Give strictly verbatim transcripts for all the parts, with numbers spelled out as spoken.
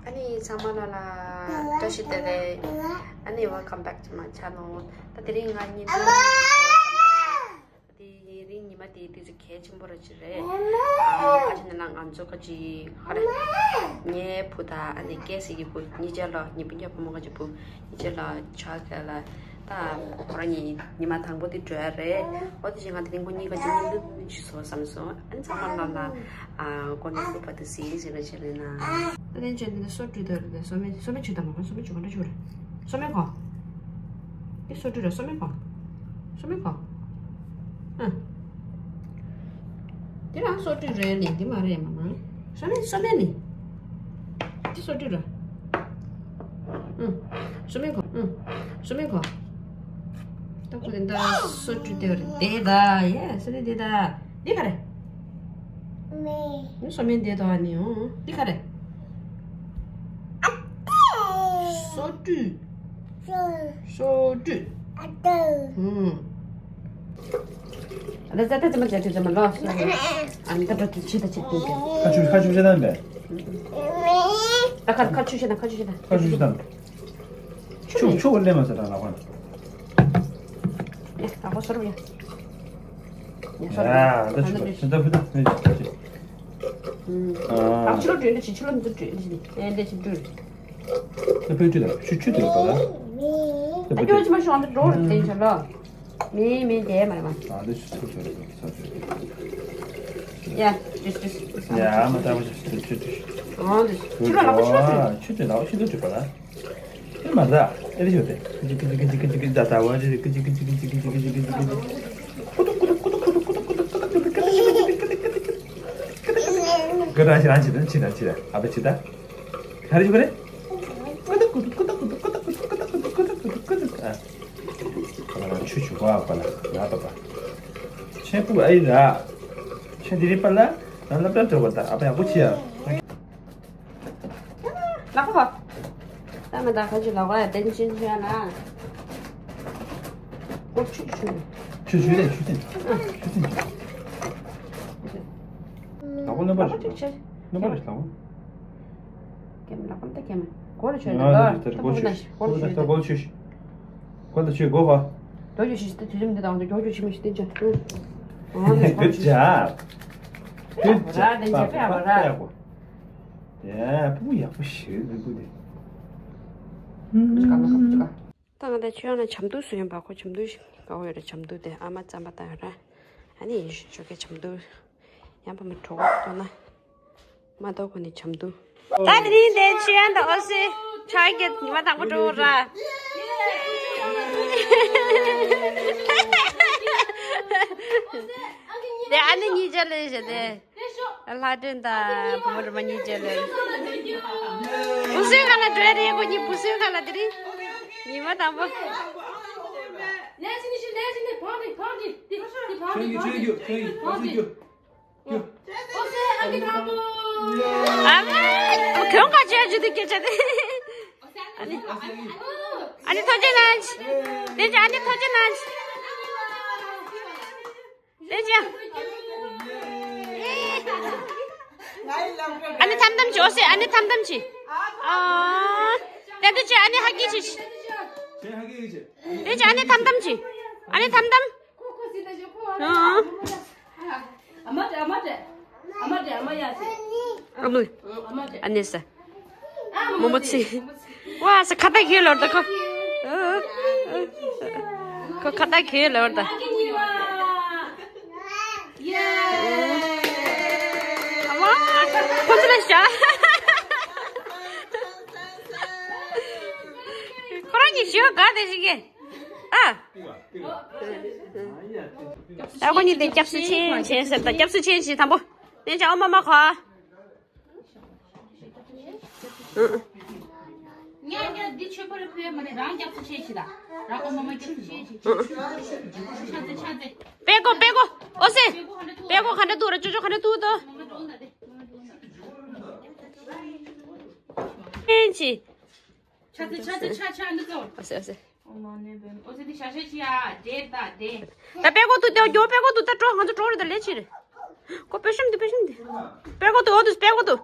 ཨ་ནི་ཚང་མ་ལ་ལ་བཀྲ་ཤིས་བདེ་ལེགས། ཨ་ནི་welcome back to my channel། ད་དེ་རིང་ང་གཉིས་དེ་རིང་ཉི་མ་དེ་དུས་ཚོད་གལ་ཆེན་པོ་ར་ཅིག་རེད། ཨ་ཁ་ཅིག་ནི་ལ་ང་ཚོ་ཁ་ཅིག་ཧ་རེ། ངའི་བུ་དང་ཨ་ནི་སྐལ་སི་གི་བུ་གཉིས་ཆ་ལ་ཉི་པིན་གྱི་བུ་མོ་ཁ་ཅིག་བུ་གཉིས་ཆ་ལ་ཆ་ག་ལ། ད་ཁོ་རང་གཉིས་ཉི་མ་དང་པོ་དེ་འགྲོ་ཡ་རེད། འོ་དེ་བཞིན་ང་དེ་རིང་ཁོ་གཉིས་ཀ་ཅིག་སྙིང་སྡུག་ཅིག་བཟོ་བསམ་སོང་། ཨ་ནི་ཚང་མ་ལ་ལ་ཨ་ཁོ་གཉིས་ལུག་པ་དེ་ཟིན་ཟིན་ར་བྱེད་རེད་ན། ད་ལན་བྱས་འདི་ནི་སོ་བཀྲུས་དོ་རེད། སོ་མའི་སོ་མའི་ཆུ་དང་མ་སོ་མའི་ཆུ་ག་འདྲ་ཆུ་རེད། སོ་མའི་གོ། འདི་སོ་བཀྲུས་རེད། སོ་མའི་གོ། སོ་མའི་གོ། ཨ། འདི་རང་སོ་བཀྲུས་རེད་ནི་འདི་མ་རེད་མ་མ། སོ་མའི་སོ་མའི་ནི། འདི་སོ་བཀྲུས་རེད། ཨུ། སོ་མའི་གོ། ཨུ། སོ་མའི་གོ། ད་ཁོ་དེ་འདྲ་སོ་བཀྲུས་དེ་རེད་དེ་ད་ཡེ་སོ་ནི་དེ་ད། འདི་ག་རེད། མེ། སོ་མའི་འདི་ད་ནི་འོ་འདི་ག་རེད། སོ་བཀྲུས། སོ་བཀྲུས། ཨ་ད། ཨུ། ཨ་ད་ད་ད་ཙམ་ཙམ་ཙམ་ལོ། ཨ་ད་ད་ད་ཆི་ད་ཆི་ད། ཁ་ཆུ་ཁ་ཆུ་ཤེས་ད་མེད། ད་ཁ་ཁ་ཆུ་ཤེས་ད་ཁ་ཆུ་ཤེས་ད། ཁ་ཆུ་ཤེས་ད། ཆུ་ཆུ་ལེ་མ་ས་ད་ལ་ཁོ། ཡ་ད་ཁོ་སོ་རུ་ཡ། ཡ་སོ་རུ་ཡ། ད་ཆུ་ད་ཆུ་ད་ཕུ་ད་ནི་ཆུ་ད་ཆུ། ཨ་ཕྱི་ལོགས་འགྲོ་འདི་ཕྱི་ལོགས་འདི་འགྲོ་འདི་འདི་ཕྱི་འགྲོ། ད་ཕན་ཆུ་ད་ཆུ་ཆུ་ད་ཡོད་པ་ལ། ད་ཁྱོད་ཕྱི་མ་ཤོག་འདི་འགྲོ་རུ་བསྟན་ཆོག་ལ། མི་མི་དེ་མ་རེད་མ། ཨ་འདི་ཆུ་ཆུ་ཆུ་ཆུ་ཆུ། ཡ་ཅིས་ཅིས། ཡ་མ་ད་བ་ཆུ་ཆུ་ཆུ། ཨ་འདི་ཕྱི་ལོགས་ལ་ཁོ་ཤོག་ཆུ། ཆུ་ཆུ་ལ་ཁོ་ཆུ་ད་ཆུ་པ་ལ། ཨེ་མ་ར། ཨེ་རེ་ཡོད་དེ། ཀི་ཀི་ཀི་ཀི་ཀི་ཀི་ཀི་ད་ད་བ་རེ་ཀི་ཀི་ཀི་ཀི་ཀི་ཀི་ཀི་ཀི་ཀི་ཀི་ཀི་ཀི། ཀུ་ཏུ་ཀུ་ཏུ་ཀུ་ཏུ་ཀུ་ཏུ་ཀུ་ཏུ་ཀུ་ཏུ་ཀུ་ཏུ་ཀུ་ཏུ་ཀུ་ཏུ་ཀུ་ཏུ། ཀི་ད་ཤི་རང་ཆི་ད་ཆི་ད་ཆི་ད་ཨ་ད་ཆི་ད། ག་རེ་ཞུ་ག་རེ། ཀུ་ཏུ་ཀུ་ཏུ་ཀུ་ཏུ་ཨ། ཁ་ལ་ཆུ་ཆུ་བ་བ་ལ་ཡ་ད་པ། ཆེན་པོ་ཨེ་ར། ཆེན་དེ་རེད་པ་ལ། ང་སློབ་གྲྭ་འགྲོ་བ་ད་ཨ་ཕ་ཡག་པོ་བྱེད་ཡ། ལག་པ་གོ། ད་མ་ད་ཁ་ཆུ་ལག་པ་ཡ་དེ་ནི་ཆུན་ཆུན་ཡ་ན། ཨོ་ཆུ་ཆུ། ཆུ་ཆུ་རེད་ཆུ་ཆེན། ཆུ་ཆེན་ཆུ། ལག་པ་རྣམ་པ་རེད། ལག་པ་ཅིག་ཆེ། རྣམ་པ་རེད་ལག་པ། ཀེམ་ལག་པ་ད་ཀེམ། གོ་ལ་ཆོད་ད་ད་ད་གོ་ལ་ཆོད། གོ་ལ་ཆོད་གོ་ལ་ཆོད། གོ་ལ་ཆོད་གོ་བ། དོ་ཅོ་ཤི་སྟེ་དུས་རིམ་འདི་དང་དོ་ཅོ་ཅོ་ཤི་མི་ཤི་སྟེ་ཅོ། ཨོ་ནི་གོ་ལ་ཆོད། ཡ་ར་དེ་འཇབ་པའི་ཨ་བ་ར། ཡ་སྤུ་གུ་ཡག་པོ་ཞིག་རེད་སྤུ་གུ་དེ། ད་ང་ད་ཆོས་ཡང་ན་ཆམ་འདུག་སུ་ཡོན་པ་ཁོ་ཆམ་འདུག་ཞིག་ག་བོ་ཡོད་རེད་ཆམ་འདུག་དེ་ཨ་མ་རྩམ་པ་བཏང་ཡོད་ར། ཨ་ནི་ཡིན་ཞུ་ཆོ་གའི་ཆམ་འདུག་ཡང་པ་མི་གྲོགས་པོ་ན་མ་གཏོགས་ཁོ་ནི་ཆམ་འདུག་ད་དེ་རིང་དེ་ཆོས་ཡང་ད་ཨོ་སི་ཆ་གི་ཉི་མ་དང་པོ་འགྲོ་ར། དེ་ཨ་ནི་གཉིས་ཆ་ལས་བྱེད་དེ། ལྷ་སྒྲོན་དང་བུ་མོ་རུ་མ་གཉིས་བྱས་ལ། བུ་སུའི་ཁ་ལ་འགྲོ་ཡ་རེད་ཁོ་གཉིས་བུ་སུའི་ཁ་ལ་དེ་རིང་། ཉི་མ་དང་པོ། ཨ་མ། གྱོང་ག་ཅི་ཡ་ཇུ་དུ་སྐད་ཆ་དེ། ཨ་ནི། ཨ་ནི་ཐོ་ཅན་ཨན་ཅི། དེ་ཅི་ཨ་ནི་ཐོ་ཅན་ཨན་ཅི། ལེན་ཅི། ཨ་ནི་ཐམ་ཐམ་ཅི་ཨོ་སེ་ཨ་ནི་ཐམ་ཐམ་ཅི། ཨ། དེ་དུ་ཅི་ཨ་ནི་ཧ་གི་ཅི། དེ་ཅི་ཨ་ནི་ཐམ་ཐམ་ཅི། ཨ་ནི་ཐམ་ཐམ། ཨ། ཨ་མ་དྲེ་ཨ་མ་དྲེ། ཨ་མ་དྲེ་ཨ་མ་ཡ་ཅི། ཨ་མ་དྲེ། ཨ་ནི་ས། མོ་མོ་ཚི། ཝ་ས་ཁ་ཏ་གི་ལོར་ད་ཁོ། ཁོ་ཁ་ཏ་གི་ལོར་ད། ཨ་མ། ཁོ་ཚོ་ལ་ཤ། ཁོ་རང་གི་ཞི་བ་ག་དེ་ཞིག་གི། ཨ། ཨ་ཁོ་གཉིས་དེ་སྐྱབས་སུ་མཆི་མཆི་ཟེར་ད་སྐྱབས་སུ་མཆི་མཆི་དང་པོ། ནས་ཅག་ཨོ་མ་མ་ཁོ། ངས་ཀྱང་འདི་ཆོས་པར་ཕུལ་མ་ནས་རང་སྐྱབས་སུ་མཆི་མཆི་ད། རང་ཨོ་མ་མ་སྐྱབས་སུ་མཆི་མཆི། ཆ་ཚེ་ཆ་ཚེ། པད་གོ་པད་གོ་ཨོ་སེ། པད་གོ་ག་འདྲ་འདུག་ར་ཅོ་ཅོ་ག་འདྲ་འདུག་དོ། ཨེ་ཅི། ཆ་ཚེ་ཆ་ཚེ་ཆ་ཆ་འདི་ཚོ། ཨོ་སེ་ཨོ་སེ། ཨོ་སེ་འདི་ཞག་ཤས་ཅི་ཡ་འདྲེ་ད་འདྲེ། ད་པད་གོ་ཏུ་དེ་རྒྱོ་པད་གོ་ཏུ་ད་འགྲོ་ང་ཚོ་འགྲོ་རེད་ད་ལས་ཅི་རེད། ཀོ་པད་ཤམ་དུ་པད་ཤམ་དུ། པད་གོ་ཏུ་ཨོ་ཏུ་པད་གོ་ཏུ།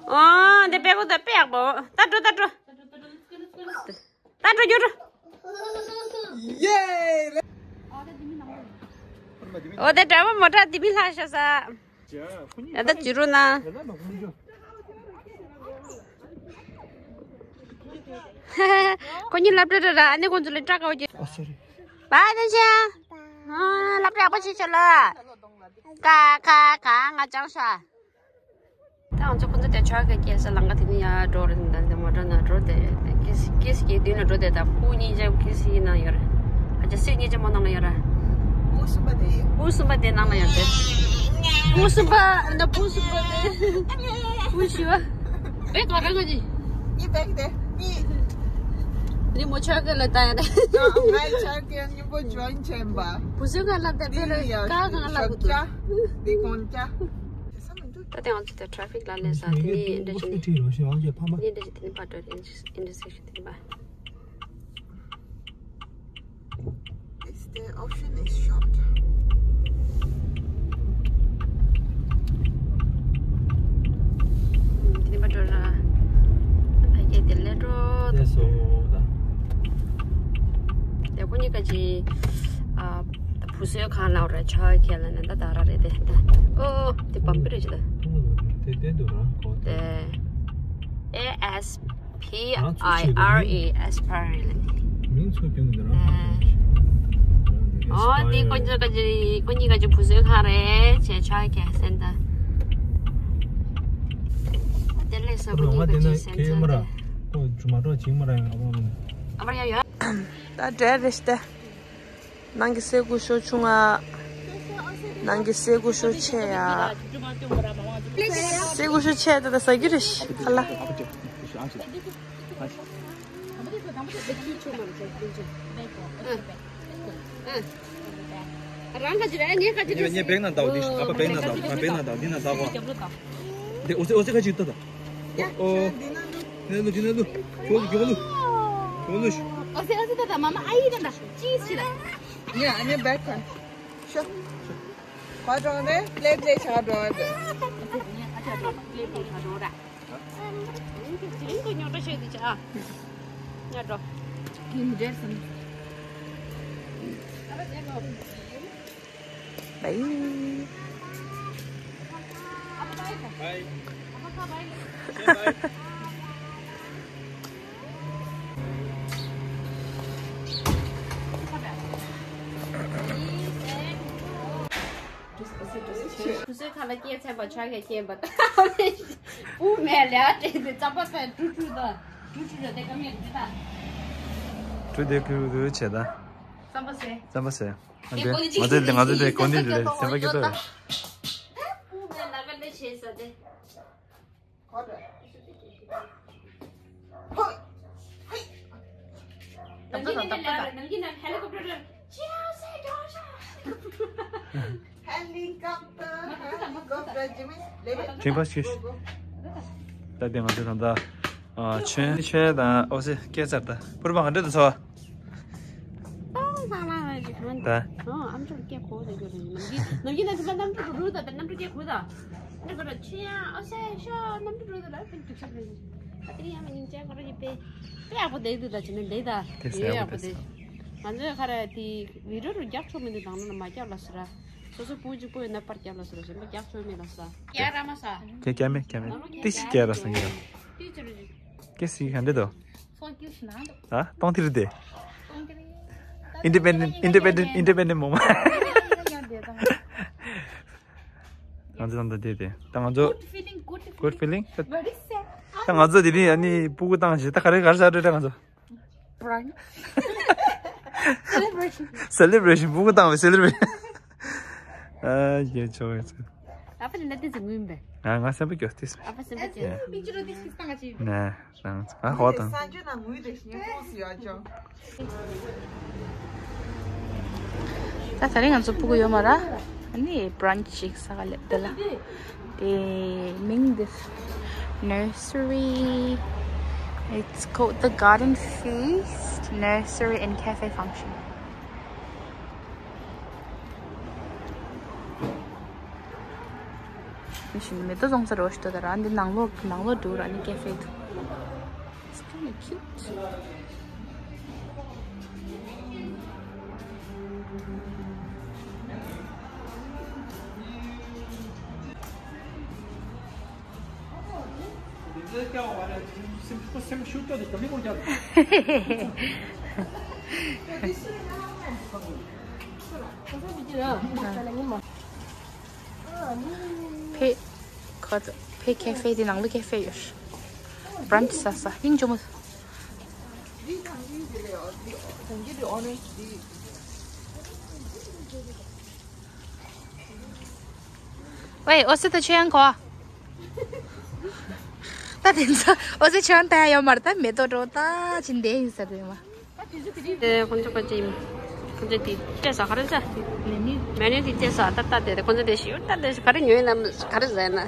ཨ་འདི་པད་གོ་ཏུ་པད་ཡག་པོ། འགྱུར། ཡེ། འོ་དེ་འདྲ་བ་མོ་ཊ་དེ་མི་ལྷག་ཤ་ས། ཡ་ད་བྱི་རུ་ན། ཁོ་གཉིས་སློབ་གྲྭ་ར་ཨ་ནེ་ཁོང་ཚོ་ལ་སྐྲ་ཀའོ་གྱི། ཨ་སོ་རི། བ་ནེ་ཤ། སློབ་གྲྭ་ཡག་པོ་ཞིག་བྱོས་ལ། ཀ་ཀ་ཀ་ང་ཅང་ཤ། ད་ང་ཚོ་ཁོ་ཚོ་དེ་ཆོག་གི་སྐྱེས་ས་ལང་ཀ་དེ་ནི་ཡར་འགྲོ་རེད། ད་དེ་མོ་ཊ་ནང་འགྲོ་དེ་དེ་ཀིས་ཀིས་ཀྱི་མདུན་ལ་འགྲོ་དེ་ད་སྤུ་གཉིས་ཅན་ཀིས་ཡི་ནང་ཡོད་རེད། ཨ་ཅག་སེ་གཉིས་ཅན་མོ་ནང་ལ་ཡོད་རེད། སྤུ་གསུམ་པ་དེ། སྤུ་གསུམ་པ་དེ་ནང་ལ་ཡོད་དེ། སྤུ་གསུམ་པ་ན་སྤུ་གསུམ་པ་དེ། སྤུ་བཞི་པ། བེག་ག་རང་ག་ཅི། གཉིས་བེག་དེ་གཉིས། རི་མོ་ཆོག་གི་ལ་ད་ཡ་རེད། ང་ཡི་ཆོག་གི་མཉམ་པོ་ཇོན་ཆེན་པ། བུ་སུ་ག་ལ་དེ་བེ་རེད་ཀ་གང་ལ་གུ་དུ། འདི་གོན་ཅ། ད་ལྟ་ང་ཚོ་དེ་ཊ་ཕིག་ལ་སླེབས་ས་དེ་ནི་འདྲ་ཅིག་ནི། དེ་འདྲ་ཅིག་དེ་ནི་ཕར་འགྲོ་ཨིན་ཊར་སེག་ཤན་དེ་ནི་ཕར། It's the ocean is short. དེ་ནི་ཕར་འགྲོ་ར། ཕ་གི་དེ་ལས་འགྲོ། དེ་སོ་ད། དེ་ཁོ་གཉིས་ཀ་ཅིག་ཨ། བུ་སོའི་ཁང་ལ་ར་ཆ་ཁྱེར་ལ་ནི་ད་ད་ར་རེད་དེ་ད། ཨོ་དེ་བམ་པི་རེད་ཅི་ད། དེ་དེ་འདུག་ར་གོ། དེ་A S P I R E Aspire ལ་ནི། མིང་ཚུར་སྟོན་གི་ར། ཨོ་དེ་ཀོ་ཉི་ཀ་ཅི་ཀོ་ཉི་ཀ་ཅི་བུ་སོའི་ཁང་རེད་ཅེས་ཆ་ཁྱེར་སེན་ད། དེ་ལས་སོ་ཀོ་ཉི་ཀ་ཅི་སེན་ད། ཨོ་ཇུ་མ་ཏོ་ཇིང་མ་ར་ཡང་ཨ་མ་མ། ཨ་མ་ར་ཡང་ཡོད། ད་འདྲ་རེད་ཤི་ཏེ། ནང་གི་སེ་གུ་ཤོ་ཆུང་ང་། ནང་གི་སེ་གུ་ཤོ་ཆེ་ཡ། སེ་གུ་ཤོ་ཆེ་ད་ད་ཟ་རྒྱུ་རེད་ཤི་ཁ་ལ། རང་ག་ཅི་རེད་ངས་ག་ཅི་རེད། ངས་བེག་ན་འདའོ་དེ་ཨ་ཕ་བེག་ན་འདའོ་ང་བེག་ན་འདའོ་འདི་ན་འདའོ་གོ། འདི་ཨོ་ཙེ་ཨོ་ཙེ་ག་ཅི་ད་ད། ཨོ། འདི་ན་ལུ་འདི་ན་ལུ། ཁྱོ་ལུ་ཁྱོ་ལུ། ཁྱོ་ལུ་ཤི། ཨོ་ཙེ་ཨོ་ཙེ་ད་ད་མ་མ་ཨ་ཡི་ད་ད་ཅིས་ཤི་ད། ཡ་ཨ་ནེ་བེག་ག་ཤོ། ཁ་གྲོང་ནས་ལེབ་ལེ་ཆ་གྲོང་ནས། ཨ་ཅག་གྲོང་ལེབ་ལེ་ཆ་གྲོང་ར། ཅིང་གི་ཉོ་འདྲ་བྱེད་དུ་ཆ། ཉ་གྲོ། ཡིན་འདྲེར་སམ། བའི། བའི། བུ་སོའི་ཁ་ལ་སྐྱེས་ཚན་པ་ཆ་གས་སྐྱེས་པ་ད། སྤུ་མེད་ལས་ཨ་སྤྲད་དེ་རྩམ་པ་ཚ་དྲུག་དྲུག་དང་དྲུག་དྲུག་རེ་དེ་ཀ་མེད་དེ་ད། དྲུག་དེ་ཁུ་རུ་བྱེད་ད། རྩམ་པ་ཟེ། རྩམ་པ་ཟེ། ང་ཚོ་ང་ཚོ་དེ་ང་ཚོ་དེ་གོ་འདི་འདི་རེད་སེམས་པ་སྐྱིད་པོ་རེད། སྤུ་མེད་ལ་ཀ་ལས་བྱེད་ས་དེ། ཁྲིན་པ་ཤིས། ད་དེ་ང་ཚོ་ད་ལྟ་ཨ་ཆོན་ཆོན་དང་ཨོ་སེ་སྐད་ཚར་ད་པུར་བ་ང་འདྲེ་དུ་ཚོ། ཏོང་ལྷང་ལྷང་རེད་ཞིག་གང་ད། ཨོ་ཨམ་ཅོག་སྐད་གོ་བོ་དེ་གོ་རེད། ནམ་རྒྱུན་ནམ་རྒྱུན་ན་ཁྱིམ་པ་གནམ་གྲུ་རུ་རུ་དང་གནམ་གྲུ་སྐད་གོ་དང་། འདི་གོ་ར་ཆུ་ཡང་ཨོ་སེ་ཤོ་གནམ་གྲུ་རུ་དང་ལ་ཕན་ཐུག་ཤག་རེད། ཨ་ཏི་རི་ཡང་མ་ཡིན་ཅག་གོ་ར་ཡི་པེ། པེ་ཡག་པོ་བསྡད་འདུག་ད་ཅི་ནས་བསྡད་ད། དེ་ཡོད་ཡག་པོ་བསྡད། ང་ཚོས་ཁ་ར་དེ་བི་ཌིའོ་རུ་རྒྱག་ཆོག་མི་འདུག་དང་ནོ་ན་མ་རྒྱག་ལ་སི་ར། སོ་སོ་བུ་གཅིག་པོ་ཡོད་ན་པར་རྒྱག་ལ་སི་ར་གཞན་པ་རྒྱག་ཆོག་མེད་ལ་སི་ར། རྒྱག་ར་མ་ས། ཁྱེད་རྒྱག་མེད་རྒྱག་མེད་ཏི་ཤི་རྒྱག་ར་སང་གི་ར། ཏི་ཅི་རུ་ཅི། ཀེ་སི་ག་འདྲེ་དོ། ཨ་སྟོང་ཐིར་དེ། Independent Independent Independent མོ་མ། ང་ཚོ་ད་ལྟ་དེ་དེ་ད་ང་ཚོ། Good feeling. ད་ང་ཚོ་དེ་རིང་ཨ་ནི་སྤུ་གུ་བཏང་ཞེས་ད་ག་རེ་ག་རེ་བྱ་འགྲོ་ད་ང་ཚོ། Prank. Celebration. Celebration སྤུ་གུ་བཏང་བའི་celebration. ཨ་ཡེ་ཆོ་ཡེ་ཆོ། ཨ་ཕ་ནི་ན་ཏི་ཟི་ངུན་པས། ང་ང་སེམས་པ་སྐྱོ་ཏིས། ཨ་ཕ་སེམས་པ་སྐྱོ། ཨ་ཕ་སེམས་པ་སྐྱོ། ནས། ཨ་ཧོ་དང་། སང་ཆུ་ན་ངུས་རེ་ཞིག་ངས་ཁོང་སུ་ཡོད་ཅོ། ད་ད་རིང་ང་ཚོ་སྤུ་གུ་ཡོད་མ་ར། ཨ་ནི་brunch ཞིག་ཟ་ག་ལེབ་དེ་ལ། དེ་མིང་འདི། Nursery. It's called the Garden Feast Nursery and Cafe Function. ཞིག་མེ་ཏོག་བཙོང་ས་རོ་ཞིག་ཏོ་ད་ར་འདི་ནང་ལོགས་ནང་ལོགས་འགྲོ་ར་ནི་ཀེ་ཧྥེ་འདུག It's kind of cute. ཕེ་ཁ་ཕེ་ཁེ་ཧྥེ་དེ་ནང་ལ་ཁེ་ཧྥེ་ཡོད། བྷ་རན་ཆི་ཟ་ས་ཡིན་ཇོ་མོ། ཝེ་ཨོ་སི་ད་ཆོས་ཡང་གོ། ད་དེ་ཚོ་ཨོ་སི་ཆོས་ཡང་ད་ཡོད་མ་རེད། ད་མེ་ཏོག་འགྲོ་ད་ཅི་འདས་ཡིན་ས་རེད་མ། དེ་ཁོང་ཚོ་ཁོ་ཅི་ཁོང་ཚོ་དེ་སྤྲད་ས་ག་རེ་ཟ། མེ་ནུ་དེ་སྤྲད་ས་ད་ད་དེ་ཁོང་ཚོ་དེ་ཤི་ད་དེ་ག་རེ་ཉོས་ན་ག་རེ་ཟ་ན།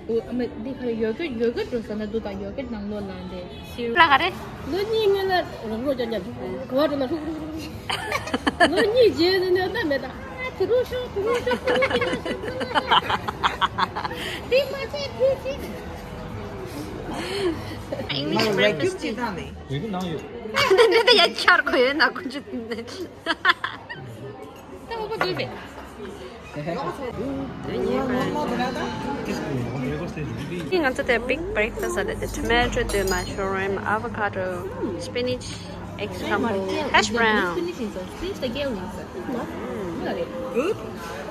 འོ་ཨ་མ་འདི་ག་རེ་ཡོ་གེ་ཡོ་གེ་འགྲོ་ས་ན་འདུག་ད་ཡོ་གེ་ནང་ལོགས་ལ་འདི། ལ་ག་རེ། ལོ་གཉིས་སྔོན་ལ་རང་རོགས་ཀྱང་ཉམས་ག་བ་འགྲོ་ན་ཧྲུག་ཧྲུག་ཧྲུག་ཧྲུག་ལོ་གཉིས་རྗེས་ནས་ནི་ད་མེད་ད། དེ་རུ་ཤོག་དེ་རུ་ཤོག་དེ་རུ་ཤོག་དེ་རུ་ཤོག་དེ་མ་བྱེད་དེ་བྱེད། English breakfast ཅིག་བཏང་ནས། ཡོད་ཀྱི་ནང་ཡོད། འདི་ད་ཡ་ཆར་གོ་ཡོད་ན་ཁོ་ཅི་འདི། ད་འོ་པ་འདུག་པས། ང་ཚོ་དེ་big breakfast ཨ་དེ་tomato དེ་mushroom avocado spinach egg scramble hash brown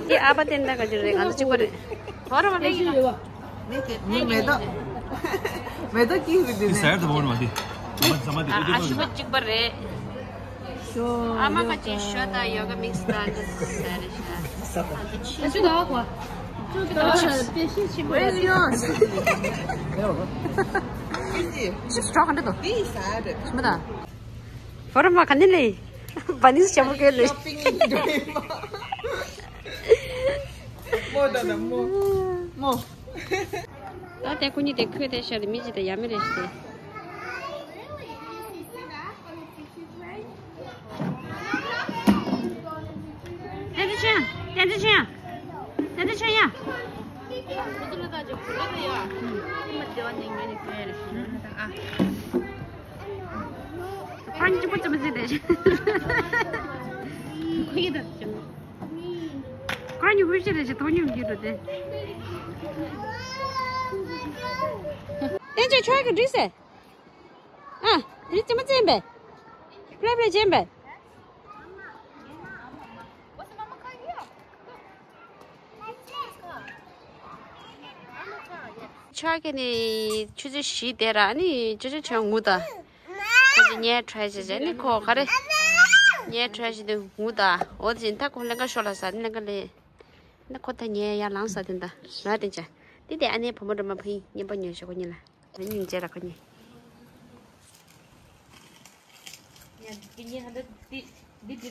དེ་ཨ་ཕ་དེ་འདྲ་ག་ཅི་རེད། ང་ཚོ་གཅིག་པ་རེད། ཧོ་ར་མ་ལེ་ཡིན་ནོ། མི་དེ་མི་མེ་ཏོག་མེ་ཏོག་སྐྱེས་རེད་དེ་ནས། ཟེར་དུ་བོར་མ་དེ། ཟ་མ་ཟ་མ་དེ་ཨ་ཨ་ཤི་པ་གཅིག་པ་རེད། ཨ་མ་ཀ་ཅི་ཤོ་ད་ཡོ་ག་མིག་སི་ད་འདི་ཟེར་རེད་ཤ། ཨ་ཤུ་ད་གོ། ཅིབ་སི་གྲོགས་ག་འདྲ་འདུག་ཤི་མ་ད། ཧོ་ར་མ་ག་ནི་ལེ། བ་ནི་སི་ཅམ་པོ་གེ་ལེ། མོ་ད་ད་མོ། མོ། ད་དེ་ཁོ་གཉིས་དེ་ཁོས་དེ་ཤར་མི་ཅི་དེ་ཡ་མི་རེད་ཤི། ཏན་ཏན་ཆེན། ཏན་ཏན་ཆེན། ཏན་ཏན་ཆེན་ཡ། ཁོ་གཉིས་ཅི་པོ་ཙམ་ཟེར་དེ། ཁོ་ཡི་ད། ཁོ་རང་ཉུང་ཤས་རེད་ཅེས་དོ་སྙོམས་ཀྱི་འགྲོ་དེ། ཏན་ཅེ་ཁྱོད་ཀྱི་འགྲིག་ཟེར། ཨ། དེ་ཅི་མ་བཙན་པས། པྲེ་པྲེ་བྱེད་པས། ཆ་གི་ནི་ཆུ་ཚོད་བཞི་དེ་ར་ནི་ཅོ་ཅོ་ཆ་ངུ་ད། ཁོ་ཚོ་ཉལ་try བྱེད་བྱེད་ནི་ཁོ་ག་རེ། ཉལ་try བྱེད་དུ་ངུ་ད། འོ་དེ་བཞིན་ད་ཁོ་ལེན་ག་ཤོར་ལ་ཟ་ནི་ལེན་ག་ལེ། ད་ཁོ་ད་ཉལ་ཡར་ལངས་ས་དེ་འདྲ་ར་དེ་འདྲ། དེ་དེ་ཨ་ནེ་བུ་མོ་འགྲོ་མ་ཕ་ཡིན་བརྙན་པ་ཉོས་ཤོག་ཁོ་གཉིས་ལ། ང་གཉིས་མཇལ་ལ་ཁོ་གཉིས། ཡ་དེ་གཉིས་ཧ་འདྲ་དེ་དེ་དེ་